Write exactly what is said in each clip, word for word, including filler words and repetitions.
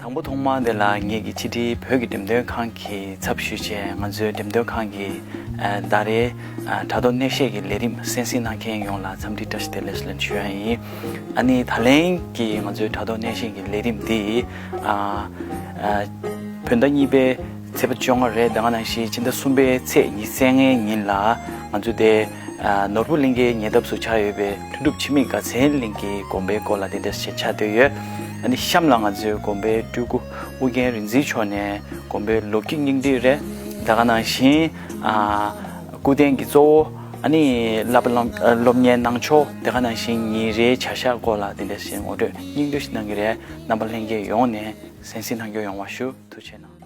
དང་པོ་ཐོག་མར་དེ་ལ་ངེད་ཀྱི་ཕྱི་དྲིལ་བོད་ཀྱི་འགྲེམས་སྟོན་ཁང་གི་ཚབ་ཞུས་བྱས། ང་ཚོའི་འགྲེམས་སྟོན་ཁང་གི་ཨ་ཟླ་རེའི་ཨ་དྲ་ཐོག་གནས་བཤད་ཀྱི་ལས་རིམ་གསན་གཟིགས་གནང་མཁན་ཡོངས་ལ་འཚམས་འདྲི་བཀྲ་ཤིས་བདེ་ལེགས་ལན་ཞུ་ཡ་ཡིན། ཨ་ནི་ད་ལན་གྱི་ང་ཚོའི་དྲ་ཐོག་གནས་བཤད་ཀྱི་ལས་རིམ་འདི་ཨ་ཨ་བོད་ཟླ་གཉིས་པའི་ཚེས་པ་བཅོ་ལྔ་རེད། ད་ག་ནང་བཞིན་ཕྱི་ཟླ་གསུམ་པའི་ཚེས་ཉི་ཤུ་རྩ་ལྔའི་ཉིན་ལ་ང་ཚོ་དེ་ཨ་ནོར་བུ་གླིང་གའི་ཉེ་འདབས་སུ་ཆགས་ཡོད་པའི་ལྷུན་གྲུབ་འཆི་མེད་དགའ་ཚལ་གླིང་གི་དགོན་པའི་སྐོར་ལ་དེ་འདྲ་ཞིག་ཆགས་བསྡད་ཡོད། ཨ་ནི་གཤམ་ལ་ང་ཚོའི་དགོན་པའི་སྤྲུལ་སྐུ་ཨུ་རྒྱན་རིག་འཛིན་མཆོག་ནས་དགོན་པའི་ལོ་རྒྱུས་སྙིང་བསྡུས་རེད། ད་ག་ནང་བཞིན་ཨ་སྐུ་རྟེན་གྱི་གཙོ་བོ། ཨ་ནི་བསླབ་པ་སློབ་སློབ་གཉེར་གནང་ཕྱོགས། དེ་ག་ནང་བཞིན་ཉིན་རེའི་བྱ་གཞག་སྐོར་ལ་དེ་འདྲ་ཞིག་ངོ་སྤྲོད་སྙིང་བསྡུས་ཤིག་གནང་གི་རེད། རྣམ་པ་ལྷན་རྒྱས་ཡོངས་ནས་གསན་གཟིགས་གནང་རྒྱུ་ཡོང་བ་ཞུ། ཐུགས་རྗེ་གནང་།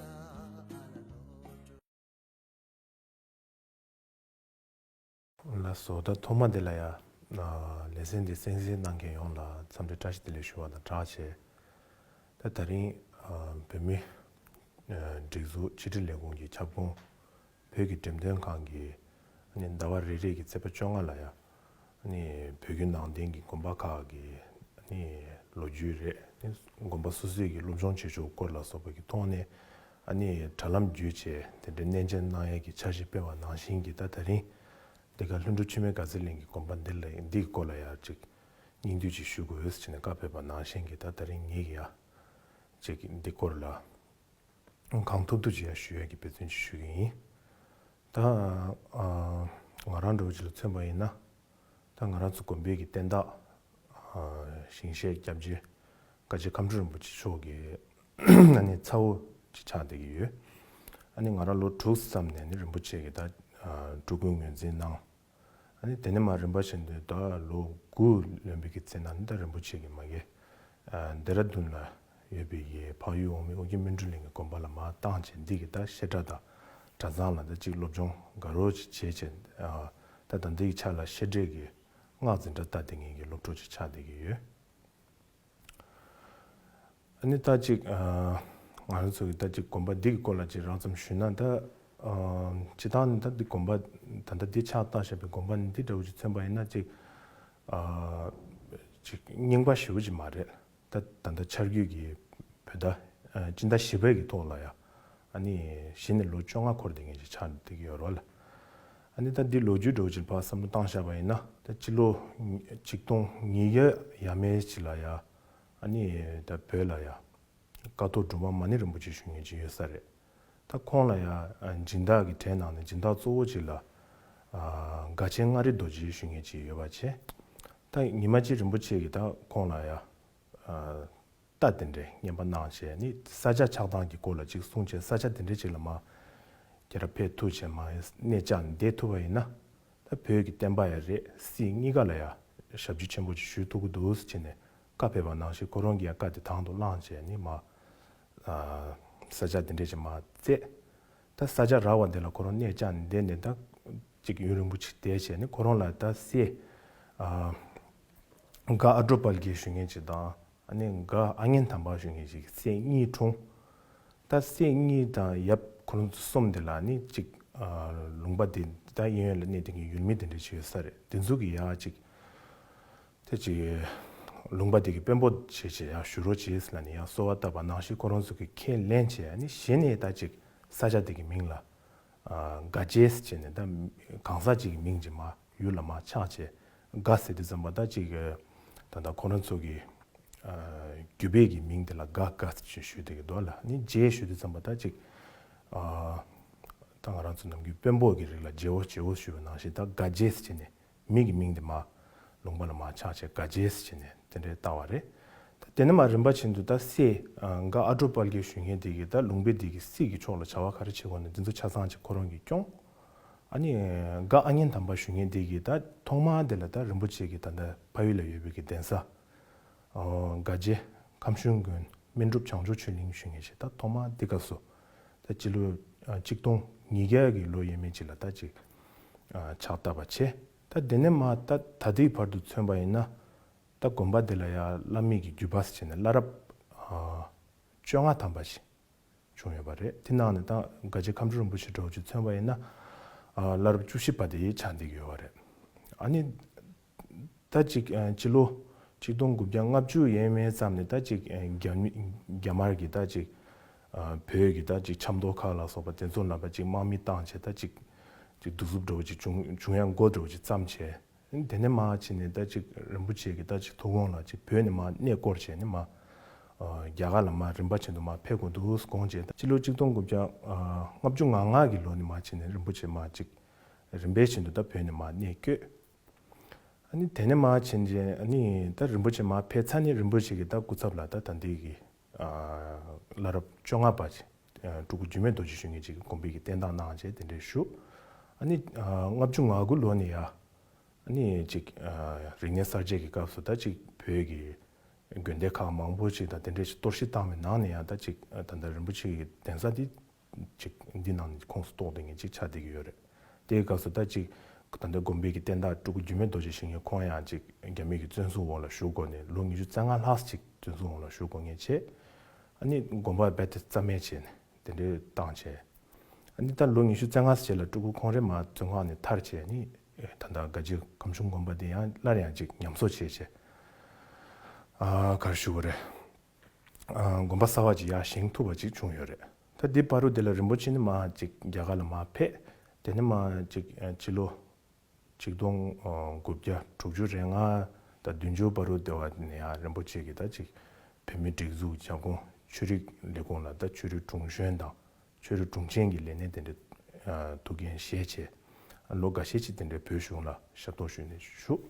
ལགས་སོ། ད་ཐོག་མ་དེ་ལ་ཡ། ཨ་ལེ་ཚན་འདི་གསན་གཟིགས་གནང་མཁན་ཡོངས་ལ་འཚམས་འདྲི་བཀྲ་ཤིས་བདེ་ལེགས་ཞུ་བ་དང་སྦྲགས་བྱས། ད་དེ་རིང་ཨ་བོད་མི་ཨ་སྒྲིག་འཛུགས་ཕྱི་དྲིལ་ལས་ཁུངས་ཀྱི་ཁྱབ་ཁོངས་བོད་ཀྱི་འགྲེམས་སྟོན་ཁང་གིས་ཨ་ནི་ཟླ་བ་རེ་རེ་གི་ཚེས་པ་བཅོ་ལྔ་ལ་ཡ། ཨ་ནི་བོད་བརྒྱུད་ནང་བསྟན་གྱི་དགོན་པ་ཁག་གི་ཨ་ནི་ལོ་རྒྱུས་རེད། ཨ་ནི་དགོན་པ་སོ་སོའི་གི་སློབ་སྦྱོང་བྱེད་ཕྱོགས་སྐོར་ལ་སོགས་པ་གི་ཐོག་ནས་ཨ་ནི་དྲ་ལམ་བརྒྱུད་བྱས་དེ་འདྲའི་གནས་མཇལ་གནང་ཡས་ཀྱི་འཆར་གཞི་སྤེལ་བ་ནང་བཞིན་གྱི། ད་དེ་རིང་འདི་ག་ལྷུན་གྲུབ་འཆི་མེད་དགའ་ཚལ་གླིང་གི་དགོན་པ་འདི་ལ་འདི་གི་སྐོར་ལ་ཡ་ཅིག་སྙིང་བསྡུས་ཅིག་ཞུ་དགོས་ཟེར་ནས་བཀའ་ཕེབས་པ་ནང་བཞིན་གྱི། ད་དེ་རིང་ངེད་ཀྱིས་ཡ་ཅིག་འདི་སྐོར་ལ་གང་ཐུབ་ཐུབ་ཅིག་ཡ་ཞུ་ཡ་གི་འབད་བརྩོན་ཅིག་ཞུ་གི་ཡིན། ད་ཨ་ང་རང་འདྲ་བོ་ཅིག་ལ་མཚོན་པ་ཡིན་ན། ད་ང་རང་ཚོ་དགོན་པའི་གི་བསྟན་བདག་ཨ་ཞིང་གཤེགས་སྐྱབས་རྗེ་དགའ་ཆེ་ཁམས་སྤྲུལ་རིན་པོ་ཆེ་མཆོག་གི་ཨ་ནི་ཚ་བོ་ཅིག་ཆགས་བསྡད་ཀྱི་ཡོད། ཨ་ནི་ང་རང་ལོ་དྲུག་ཙམ་ནས་ནི་རིན་པོ་ཆེ་གི་ད་ཨ་སྤྲུལ་སྐུའི་ངོས་འཛིན་གནང་། ཨ་ནི་དེ་ནས་མར་རིམ་པ་བཞིན་དུ་ད་ལོ་དགུ་ལོན་པའི་གི་ཚེ་ན་ནི་ད་རིན་པོ་ཆེ་གི་མ་གི་ཨ་ལྡེ་ར་ལྡུན་ལ་ཡོད་པའི་གི་འཕགས་ཡུལ་འོག་མིན་ཨོ་རྒྱན་སྨིན་གྲོལ་གླིང་གི་དགོན་པ་ལ་མར་བཏང་བྱས། འདི་གི་ད་བཤད་གྲྭ་དང་གྲྭ་ཚང་ལ་ད་ཅིག་སློབ་སྦྱོང་དགའ་རབ་ཅིག་བྱས་བྱས། ཨ་ད་ད་འདི་གི་ཆ་ལ་བཤད་གྲྭའི་གི་སྔགས་འཛིན་གྲྭ་ལྟ་བསྡད་མཁན་གྱི་སློབ་ཕྲུག་ཅིག་ཆགས་བསྡད་ཀྱི་ཡོད། ཨ་ནི་ད་ཅིག་ཨ་ང་རང་ཚོ་གི་ད་ཅིག་དགོན་པ་འདི་གི་སྐོར་ལ་ཅིག་རགས་ཙམ་ཞུས་ན། ད་ཨ་སྤྱིར་བཏང་ནི་ད་འདི་དགོན་པ་ད་ལྟ་འདི་ཕྱག་བཏབ་བཞག་པའི་དགོན་པ་འདི་འདྲ་བོ་ཅིག་མཚོན་པ་ཡིན་ན། ཅིག་ཨ་ཅིག་རྙིང་པ་ཞེ་པོ་ཅིག་མ་རེད། ད་ད་ལྟ་འཆར་རྒྱུད་ཀྱི་བོད་ཟླ་ཨ་སྤྱི་ཟླ་བཞི་པའི་གི་ཐོག་ལ་ཡ། ཨ་ནི་གཞི་ནས་ལོ་བཅོ་ལྔ་འཁོར་བསྡད་མཁན་ཅིག་ཆགས་བསྡད་ཀྱི་ཡོད་རེད་བ་ལ། ཨ་ནི་ད་འདི་ལོ་རྒྱུས་འདྲ་བོ་ཅིག་ཕར་བསམ་བློ་བཏང་བཞག་པ་ཡིན་ན། ད་སྤྱི་ལོ་ཆིག་སྟོང་ཉིས་བརྒྱ་ཡས་མས་ཅིག་ལ་ཡ། ཨ་ནི་ད་བོད་ལ་ཡ་ཀཿཐོག་སྒྲོལ་མ་མ་ཎི་རིན་པོ་ཆེ་ཞུ་མཁན་ཅིག་ཡོད་ས་རེད། ད་ཁོང་ལ་ཡ་ཨ་སྦྱིན་བདག་གི་གྲས་ནང་ནས་སྦྱིན་བདག་གཙོ་བོ་ཅིག་ལ་ཨ་དགའ་ཆེན་མངའ་རིས་རྡོ་རྗེ་ཞུ་མཁན་ཅིག་ཡོད་པ་བྱས། ད་ཉི་མ་གཅིག་རིན་པོ་ཆེ་གིས་ད་ཁོང་ལ་ཡ་ཨ་རྟ་དེ་འདྲའི་རྔན་པ་གནང་བྱས་ནི་ས་ཆ་ཆགས་སྟངས་ཀྱི་སྐོར་ལ་ཅིག་གསུངས་བྱས། ས་ཆ་དེ་འདྲ་ཅིག་ལ་མར་ཁྱེད་རང་ཕེབས་ཐུབ་བྱས་མར་གནས་བཅགས་ནས་བསྡད་ཐུབ་པ་ཡིན་ན། ད་བོད་ཀྱི་བསྟན་པ་ཡང་རེད། སྲིད་གཉིས་ཀ་ལ་ཡང་ཞབས་ཕྱི་ཆེན་པོ་ཅིག་ཞུ་ཐུབ་ཀྱི་འདུག་ཟེར་བྱས་ནས་བཀའ་ཕེབས་པ་ནང་བཞིན། ཁོ་རང་གིས་ཡང་བཀའ་དེ་དང་དུ་བླངས་བྱས་ནས་མར་ཨ་ས་ཆ་དེ་འདྲ་ཅིག་མར་བཙལ། ད་ས་ཆ་རག་པ་དེ་ལ་ཁོ་རང་གནས་བཅགས་ནས་བསྡད་ནས། ད་ཅིག་ཡུན་རིང་པོ་ཅིག་བསྡད་བྱས་ནས་ཁོ་རང་ལ་ད་སྲས་ཨ་སྒ་ཨ་གྲོ་དཔལ་དགེ་ཞུ་མཁན་ཅིག་དང་། ཨ་ནི་སྒ་ཨ་ཉེ་དམ་པ་ཞུ་མཁན་ཅིག་སྲས་གཉིས་འཁྲུངས། ད་སྲས་གཉིས་དང་ཡབ་ཁོ་རང་ཚོ་གསུམ་དེ་ལ་ནི་ཅིག་ཨ་ལུང་པ་དེ་ད་གཡས་གཡོན་ལ་གནས་བསྡད་མཁན་ཡུལ་མི་དེ་འདྲ་ཅིག་ཡོད་ས་རེད། དེ་ཚོ་གིས་ཡ་ཅིག་དེ་ཅིག་ལུང་པ་དེ་གི་དཔོན་པོ་བྱས་བྱས་ཡར་བཞུགས་རོགས་བྱེད་ཟེར་ལབ་ནས་ཡར་གསོལ་བ་བཏབ་པ་ནང་བཞིན། ཁོ་རང་ཚོ་གིས་ཁས་ལེན་བྱས། ཨ་ནི་གཞི་ནས་ད་ཅིག་ས་ཆ་དེ་གི་མིང་ལ་ཨ་སྒ་རྗེ་ཟེར་བྱས་ནས། ད་གང་ཟག་ཅིག་གི་མིང་ཅིག་མར་ཡུལ་ལ་མར་ཆགས་བྱས། སྒ་ཟེར་དུས་ཙམ་པ་ད་ཅིག་ད་ལྟ་ཁོ་རང་ཚོ་གི་ཨ་རྒྱུད་པའི་གི་མིང་དེ་ལ་སྒ་སྒ་ཅིག་ཞུས་བསྡད་ཀྱི་འདུག་ལ། ཨ་ནི་རྗེ་ཞུ་དུས་ཙམ་པ་ད་ཅིག་ཨ་ད་ང་རང་ཚོ་ནམ་རྒྱུན་དཔོན་པོ་གི་རིགས་ལ་རྗེ་བོ་རྗེ་བོ་ཞུས་པ་ནང་བཞིན། ད་སྒ་རྗེ་ཟེར་བྱས་ནས་མི་གི་མིང་དེ་མར་ལུང་པ་ལ་མར་ཆགས་བྱས་སྒ་རྗེ་ཟེར་བྱས་ནས་དེ་འདྲའི་བཏགས་པ་རེད། ད་དེ་ནས་མར་རིམ་པ་བཞིན་དུ་ད་སྲས་ཨ་སྒ་ཨ་གྲོ་དཔལ་དགེ་ཞུ་མཁན་དེ་གིས་ད་ལུང་པའི་དེ་གི་སྲིད་ཀྱི་ཕྱོགས་ལ་བྱ་བ་ག་རེ་བྱེད་དགོས་ན་དེ་ཚོ་ཆ་ཚང་ཅིག་ཁོ་རང་གིས་སྐྱོང་། ཨ་ནི་སྒ་ཨ་ཉེ་དམ་པ་ཞུ་མཁན་དེ་གིས་ད་ཐོག་མར་དེ་ལ་ད་རིན་པོ་ཆེ་གི་ད་ལྟ་ཕ་ཡུལ་ལ་ཡོད་པའི་གི་གདན་ས་ཨ་སྒ་རྗེ་ཁམས་གཞུང་དགོན་སྨིན་གྲུབ་བྱང་ཆུབ་ཆོས་གླིང་ཞུ་མཁན་ཞིག་ད་ཐོག་མར་འདི་སྐབས་སུ་ད་སྤྱི་ལོ་ཨ་ཆིག་སྟོང་ཉིས་བརྒྱ་གི་ལོ་ཡས་མས་ཅིག་ལ་ད་ཅིག་ཨ་ཕྱག་བཏབ་པ་བྱས། ད་དེ་ནས་མར་ད་ད་ལྟའི་བར་དུ་མཚོན་པ་ཡིན་ན། ད་དགོན་པ་འདི་ལ་ཡ་བླ་མེད་ཀྱི་བརྒྱུད་པ་ཟེར་བྱས་ནས་བླ་རབས་ཨ་བཅོ་ལྔ་ཐམ་པ་ཞིག་བྱུང་ཡོད་པ་རེད། དེ་ནང་ནས་ད་སྒ་རྗེ་ཁམས་སྤྲུལ་རིན་པོ་ཆེ་འདྲ་བོ་ཅིག་མཚོན་པ་ཡིན་ན། ཨ་བླ་རབས་བཅུ་བཞི་པ་དེ་ཆགས་བསྡད་ཀྱི་ཡོད་པ་རེད། ཨ་ནི་ད་ཅིག་ཨ་སྤྱི་ལོ་ ཆིག་སྟོང་དགུ་བརྒྱ་ལྔ་བཅུ་ཡས་མས་ཙམ་ནས་ད་ཅིག་རྒྱ་མི་རྒྱ་དམར་གྱི་ད་ཅིག་བོད་ཀྱི་ད་ཅིག་ཆབ་མདོ་ཁག་ལ་སོགས་པ་དེ་ཚོ་ལ་ཕར་ཅིག་དམག་མི་བཏང་བྱས་ད་ཅིག་ཅིག་གདུག་རྩུབ་འདྲ་བོ་ཅིག་བྱུང་བྱུང་ཡ་འགོ་འདྲ་བོ་ཅིག་བརྩམས་བྱས། དེ་ནས་མར་ཕྱིན་ནས་ད་ཅིག་རིན་པོ་ཆེ་གི་ད་ཅིག་ཐུགས་དགོངས་ལ་ཅིག་བོད་ནས་མར་གནས་སྐོར་བྱས་ནས་མར་རྒྱ་གར་ལ་མར་རིམ་པ་བཞིན་དུ་མར་ཕེབས་དགོས་འདུག་དགོངས་བྱས། ད་སྤྱི་ལོ་ཆིག་སྟོང་དགུ་བརྒྱ་ལྔ་བཅུ་ང་ལྔ་གི་ལོ་ནས་མར་ཕྱིན་ནས་རིན་པོ་ཆེ་མར་ཅིག་རིམ་པས་བཞིན་དུ་ད་བོད་ནས་མར་གནས་བསྐྱོད། ཨ་ནི་དེ་ནས་མར་ཕྱིན་རྗེས་ཨ་ནི་ད་རིན་པོ་ཆེ་མར་ཕེབས་ཚར་ནས་རིན་པོ་ཆེ་གི་ད་སྐུ་ཚབ་ལ་ད་ད་ལྟའི་གི་བླ་རབས་བཅོ་ལྔ་པ་ཅིག་སྤྲུལ་སྐུ་འགྱུར་མེད་རྡོ་རྗེ་ཞུ་མཁན་ཅིག་དགོན་པའི་གི་བསྟན་བདག་གནང་བྱས་དེ་འདྲས་བཞུགས། ཨ་ནི་ལྔ་བཅུ་ང་དགུ་ལོ་ནས་ཡ་ཨ་ནི་ཅིག་རིག་གནས་གསར་བརྗེ་གི་སྐབས་སུ་ད་ཅིག་བོད་ཀྱི་དགོན་སྡེ་ཁག་མང་པོ་ཅིག་དང་དེ་འདྲས་ཅིག་གཏོར་བཤིག་བཏང་བའི་ནང་ནས་ཡང་ད་ཅིག་ད་ལྟ་རིན་པོ་ཆེ་གི་གདན་ས་འདི་ཅིག་འདི་ནང་ནས་ཁོངས་སུ་གཏོགས་བསྡད་མཁན་ཅིག་ཆགས་བསྡད་ཀྱི་ཡོད་རེད། དེའི་སྐབས་སུ་ད་ཅིག་ད་ལྟ་དགོན་པའི་གི་བསྟན་བདག་སྤྲུལ་སྐུ་འགྱུར་མེད་རྡོ་རྗེ་ཞུ་མཁན་ཁོང་ཡང་ཅིག་རྒྱ་མི་གི་བཙོན་བཟུང་འོག་ལ་བཞུགས་དགོས་ནས་ལོ་ཉི་ཤུ་རྩ་ལྔ་ལྷག་ཅིག་བཙོན་བཟུང་འོག་ལ་བཞུགས་དགོས་མཁན་བྱས། ཨ་ནི་དགོན་པ་རྦད་དེ་རྩ་མེད་བྱས་ནས་དེ་འདྲའི་བཏང་བྱས། ཨ་ནི་ད་ལོ་ཉི་ཤུ་རྩ་ལྔ་ཙམ་ལ་སྤྲུལ་སྐུ་ཁོང་རེ་མར་བཙོན་ཁང་ནས་ཐར་བྱས་ནི་ད་ལྟ་དགའ་རྗེ་ཁམས་གཞུང་དགོན་པ་དེ་ཡང་སླར་ཡང་ཅིག་ཉམས་གསོ་བྱས་བྱས། ཨ་ག་རེ་ཞུ་དགོས་རེད། ཨ་དགོན་པ་གསར་བ་ཅིག་ཡར་བཞེངས་ཐུབ་པ་ཅིག་བྱུང་ཡོད་རེད། ད་འདི་བར་དུ་དེ་ལ་རིན་པོ་ཆེ་ནི་མར་ཅིག་རྒྱ་གར་ལ་མར་ཕེབས། དེ་ནས་མར་ཅིག་ཨ་ཕྱི་ལོ་ཆིག་སྟོང་དགུ་བརྒྱ་དྲུག་ཅུ་རེ་ལྔ་དང་བདུན་ཅུ་བར་དུ་དེ་བ་ནས་ཡང་རིན་པོ་ཆེ་གིས་ད་ཅིག་བོད་མིའི་སྒྲིག་འཛུགས་སྦྱང་ཁོངས་ཆོས་རིག་ལས་ཁུངས་ལ་ད་ཆོས་རིག་དྲུང་གཞོན་དང་ཆོས་རིག་དྲུང་ཆེན་གྱི་ལས་གནས་དེ་འདྲ་ཐུགས་འགན་བཞེས་བྱས། ལོ་འགའ་ཤས་ཅིག་དེ་འདྲའི་བོད་གཞུང་ལ་ཞབས་ཏོག་ཞུས་ནས་བཞུགས།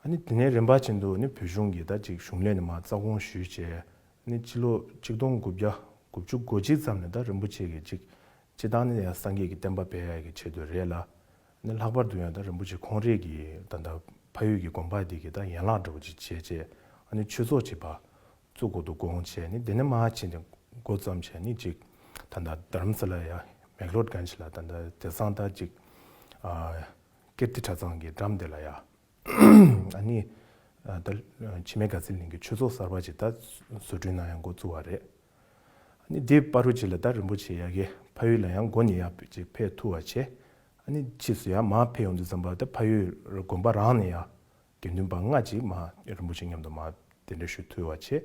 ཨ་ནི་དེ་ནས་རིམ་པ་བཞིན་དུ་ནི་བོད་གཞུང་གི་ད་ཅིག་གཞུང་ལས་ནས་མར་རྩ་དགོངས་ཞུས་བྱས། ནི་ཕྱི་ལོ་ཆིག་སྟོང་དགུ་བརྒྱ་དགུ་བཅུ་གོ་གཅིག་ཙམ་ནས་ད་རིན་པོ་ཆེ་གིས་ཅིག་སྤྱིར་བཏང་ནི་ཡང་སངས་རྒྱས་ཀྱི་བསྟན་པ་སྤེལ་ཡག་གི་ཆེད་དུ་རེད་ལ། ནི་ལྷག་པར་དུ་ཡང་ད་རིན་པོ་ཆེ་ཁོང་རང་གིས་ད་ལྟ་ཕ་ཡུལ་གྱི་དགོན་པ་འདི་གི་ད་ཡན་ལག་འདྲ་བོ་ཅིག་བྱས་བྱས། ཨ་ནི་ཆོས་ཚོགས་ཅིག་ཕར་བཙུགས་དགོས་འདུག་དགོངས་བྱས་ནི་དེ་ནས་མར་ཕྱིན་ཏེ་འགོ་བརྩམས་བྱས་ནི་ཅིག་ད་ལྟ་དྷ་རམ་ས་ལ་ཡ་མེག་ལོར་གྷན་ཇི་ལ་ད་ལྟ་དེང་སང་ད་ཅིག་ཨ་ཀིརྟི་གྲྭ་ཚང་གི་འགྲམ་དེ་ལ་ཡ། ཨ་ནི་ཨ་ད་འཆི་མེད་དགའ་ཚལ་གླིང་གི་ཆོས་ཚོགས་གསར་པ་ཅིག་ད་བཟོ་སྐྲུན་གནང་ཡ་འགོ་བཙུགས་པ་རེད། ཨ་ནི་དེའི་བར་དུ་ཅིག་ལ་ད་རིན་པོ་ཆེ་ཡ་གི་ཕ་ཡུལ་ལ་ཡང་འགོ་ནས་ཡ་ཅིག་ཕེབས་ཐུབ་པ་བྱས། ཨ་ནི་ཕྱིས་སུ་ཡང་མར་ཕེབས་ཡོང་དུས་ཙམ་པ་ད་ཕ་ཡུལ་དགོན་པ་རང་ནས་ཡང་དགེ་འདུན་པ་ལྔ་ཅིག་མར་རིན་པོ་ཆེ་མཉམ་དུ་མར་གདན་འདྲེན་ཞུ་ཐུབ་པ་བྱས།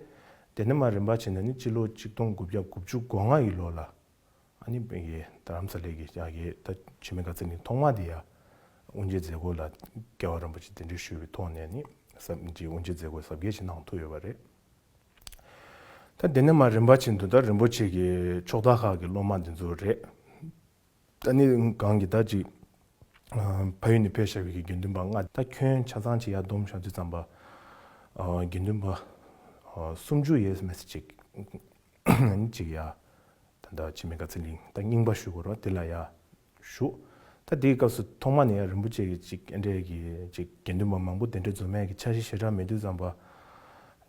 དེ་ནས་མར་རིམ་པ་བྱས་ནས་ནི་སྤྱི་ལོ་ཆིག་སྟོང་དགུ་བརྒྱ་དགུ་བཅུ་གོ་ལྔ་ཡི་ལོ་ལ་ཨ་ནི་དཔེ་གི་རྡ་རམ་ས་ལའི་གི་ཡ་གི་ད་འཆི་མེད་དགའ་ཚལ་གླིང་ཐོག་མ་དེ་ཡ་དབུ་འབྱེད་མཛད་སྒོ་ལ་རྒྱལ་བ་རིན་པོ་ཆེ་གདན་འདྲེན་ཞུས་པའི་ཐོག་ནས་ནི་ཟབ་ཅིག་དབུ་འབྱེད་མཛད་སྒོ་གཟབ་རྒྱས་ཤིག་གནང་ཐུབ་ཡོད་པ་རེད། ད་དེ་ནས་མར་རིམ་པ་བཞིན་དུ་ད་རིན་པོ་ཆེ་གི་ཕྱོགས་མཐའ་ཁག་གི་སློབ་མ་འདི་ཚོ་རེད། ད་ནི་གང་གི་ད་ཅིག་ཨ་ཕ་ཡུལ་ནས་ཕེབས་བཞག་པའི་གི་དགེ་འདུན་པ་ལྔ་ད་ཁྱོན་ཆ་ཚང་ཅིག་ཡར་བསྡོམས་བཞག་དུས་ཙམ་པ། ཨ་དགེ་འདུན་པ་ཨ་སུམ་ཅུ་ཡས་མས་ཅིག་ཨ་ནི་ཅིག་ཡ། ད་ལྟ་འཆི་མེད་དགའ་ཚལ་གླིང་ད་རྙིང་པ་ཞུ་དགོས་རེད་བ་དེ་ལ་ཡ་བཞུགས། ད་དེའི་སྐབས་སུ་ཐོག་མ་ནས་ཡ་རིན་པོ་ཆེ་གི་ཅིག་ཨ་འདྲས་ཀྱི་ཅིག་དགེ་འདུན་པ་མང་པོ་གདན་འདྲེན་འཛོམས་ཡས་ཀྱི་འཆར་གཞི་ཞེ་དྲག་མེད་དུས་ཙམ་པ།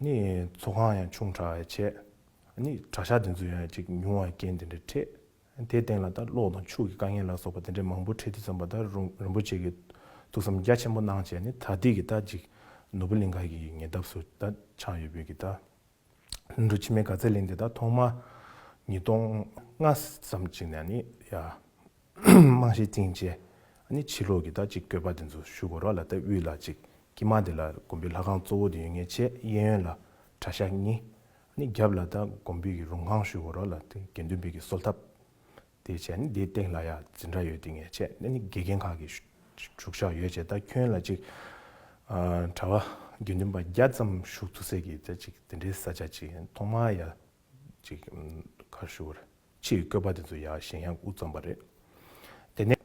ནི་ཚོགས་ཁང་ཡང་ཆུང་དྲགས་ཡ་བྱས། ནི་གྲྭ་ཤག་དེ་ཚོ་ཡང་ཅིག་ཉུང་བ་རྐྱེན་དེ་འདྲ་འཕྲད། དེའི་སྟེང་ལ་ད་གློག་དང་ཆུ་གི་དཀའ་ངལ་ལ་སོགས་པ་དེ་འདྲའི་མང་པོ་འཕྲད་དུས་ཙམ་པ་ད་རུང་རིན་པོ་ཆེ་གིས་ཐུགས་བསམ་རྒྱ་ཆེན་པོ་གནང་བྱས་ནས་ད་ལྟའི་གི་ད་ཅིག་ནོར་བུ་གླིང་ཁ་གི་ཉེ་འདབས་སུ་ད་ཆགས་ཡོད་པའི་གི་ད་ལྷུན་གྲུབ་འཆི་མེད་དགའ་ཚལ་གླིང་དེ་ད་ཐོག་མ་ཉིས་སྟོང་ལྔ་ཙམ་ཅིག་ནས་ནི་ཡ་རྨང་གཞི་བཏིང་བྱས་ནི་ཕྱི་ལོགས་ཀྱི་ད་ཅིག་བཀོད་པ་དེ་ཚོ་ཞུ་དགོས་རེད་ལ། ད་དབུས་ལ་ཅིག་དཀྱིལ་མ་དེ་ལ་དགོན་པའི་ལྷ་ཁང་གཙོ་བོ་དེ་ཡོད་མཁན་བྱས། གཡས་གཡོན་ལ་གྲྭ་ཤག་གཉིས། ནི་རྒྱབ་ལ་ད་དགོན་པའི་གི་རུང་ཁང་ཞུ་དགོས་རེད་ལ། དེ་དགེ་འདུན་པའི་གི་གསོལ་ཐབ། དེ་བྱས་ནི་དེའི་སྟེང་ལ་ཡ་འཛིན་གྲྭ་ཡོད་དེ་ངས་བྱས་ནི་ནི་དགེ་རྒན་ཁག་གི་བཞུགས་ཤག་ཡོད་བྱས། ད་ཁྱོན་ལ་ཅིག་ཨ་གྲྭ་པ་དགེ་འདུན་པ་བརྒྱ་ཙམ་བཞུགས་ཐུབ་སའི་གི་ད་ཅིག་དེ་འདྲའི་ས་ཆ་ཅིག་ཐོག་མར་ཡ་ཅིག་ཨམ་ག་རེ་ཞུ་དགོས་རེད། ཕྱིའི་བཀོད་པ་དེ་ཚོ་ཡ་བཞེངས་ཡག་དབུ་བརྩམས་པ་རེད། དེ་ནས་